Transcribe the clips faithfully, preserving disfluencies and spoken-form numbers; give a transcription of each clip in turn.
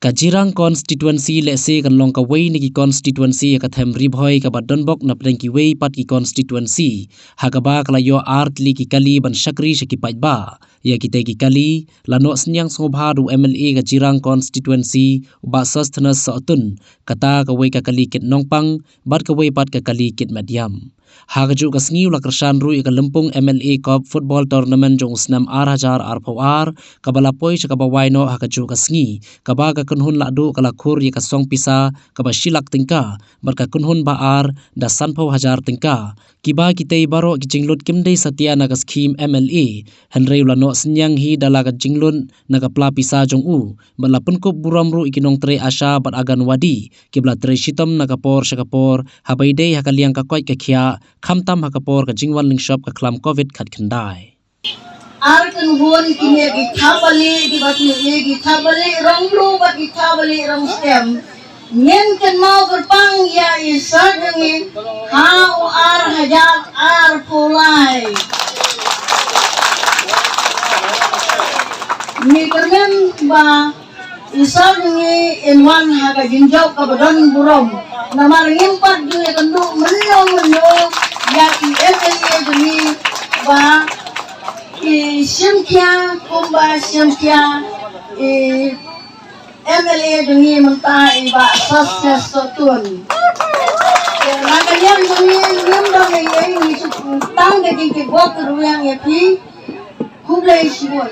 Ka Jirang constituency lehse kan long kawei na ki constituency ha ka them Ri Bhoi kaba donbok napdeng kiwei pat ki constituency, ha kaba ka la ïoh ar tylli ki kali ban shakri sha ki paidbah. Ïa kitei ki kali la noh synñiang sngewbha da u M L A ka Jirang constituency, u Bah Sosthenes Sohtun, kata kawei ka kali kit nongpang bad kawei pat ka kali kit met ïam. Ha kajuh ka sngi u la kyrshan ruh ïa ka Lympung M L A Cup Football Tournament jong u snem ar hajar arphew ar, kaba la poi sha kaba wai noh ha kajuh ka sngi, kaba ka kynhun lahduh ka la khur ïa ka song pisa kaba shi lak tyngka bad ka kynhun ba ar da sanphew hajar tyngka. Kiba kitei baroh ki jinglut kim dei satia na ka skhim M L A, hynrei u la noh synñiang hi da la ka jinglut na ka pla pisa jong u, bad la pynkup burom ruh ïa ki nongtrei ASHA bad Anganwadi kiba la trei shitom na ka por sha ka por, haba ïadei ha ka liang ka koit ka khiah, khamtam ha ka por ka jingwan lyngshop ka khlam Covid khatkhyndai. Ar kynhun kine ki thapbalieh, kiba kine ki thapbalieh rong blue bad ki thapbalieh rong stem. Ngin kynmaw kyrpang ïa i Sir jong ngi ha u ar hajar arphew lai. Ngi kyrmen ba i Sir jong ngi in wan ha ka jingjop kaba don burom. Namar ngim pat ju ïakynduh mynno mynno ïa i M L A jong ngi ba i shim khia kumba shim khia i M L A jong ngi mynta i Bah Sosthenes Sohtun. Ïa, na ka liang jong ngi ngim don ei ei, ngi shu tang ka jingkyrkhu kyrwiang ïa phi. Khublei shibun.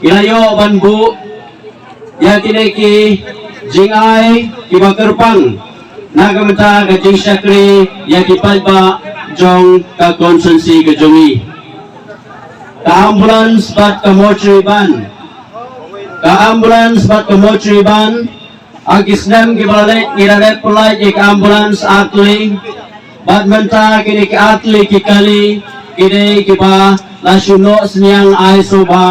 Ngi la ïoh ban buh ïa kine ki jingai kiba kyrpang na ka bynta ka jingshakri ïa ki paidbah jong ka constituency ka jong ngi. Ka ambulance bad ka mortuary van. Ka ambulance bad ka mortuary van. Ha ki snem kiba la leit ngi la leit pyllait ïa ka ambulance ar tylli. Bad mynta kine ki ar tylli ki kali ki dei kiba la shu noh synñiang ai sngewbha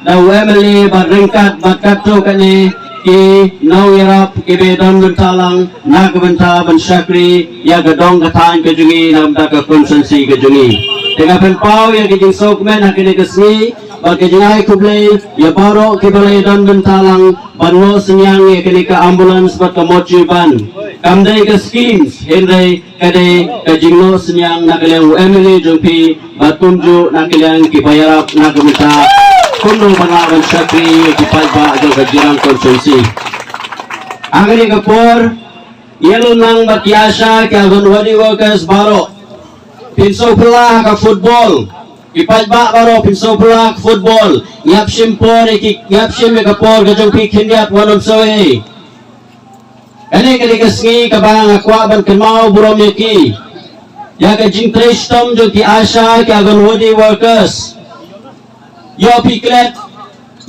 da u M L A bad ryngkat bad katto katne ki nongïarap kiba don bynta lang na ka bynta ban shakri ïa ka dong ka thaiñ ka jong ngi na ka bynta ka constituency ka jong ngi. Te nga pynpaw ïa ka jingsngewkmen ha kane ka sngi bad ka jingai khublei ïa baroh kiba la don bynta lang ban noh synñiang ïa kane ka ambulance bad ka mortuary van. Kam dei ka schemes hynrei ka dei ka jingnoh synñiang na ka liang u M L A jong phi bad kumjuh na ka liang kiba ïarap na ka bynta kumno ban lah ban shakri ïa ki paidbah jong ka Jirang constituency. Ha kane ka por ngi ïalumnang bad ki ASHA, ki Anganwadi workers baroh. Phin sngewphylla ha ka football. Ki paidbah baroh phin sngewphylla ha ka football. Ngi hap shim por ïa ki, ngi hap shim ïa ka por ka jong phi khyndiat wat nym sngewsih. Kane ka dei ka sngi kaba nga kwah ban kynmaw burom ïa ki. Ïa ka jingtrei shitom jong ki ASHA, ki Anganwadi workers. Ïoh phi klet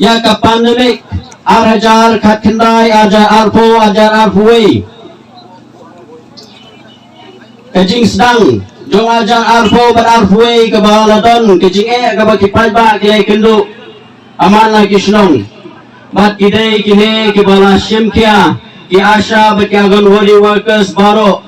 ïa ka pandemic ar hajar khatkhyndai, ar hajar arphew, ar hajar arphew wei. Ka jingsdang jong ar hajar arphew bad arphew wei kaba la don ka jingeh kaba ki paidbah ki la ïakynduh ha man la ki shnong. Bad ki dei kine kiba la shim khia ki ASHA bad ki Anganwadi workers baroh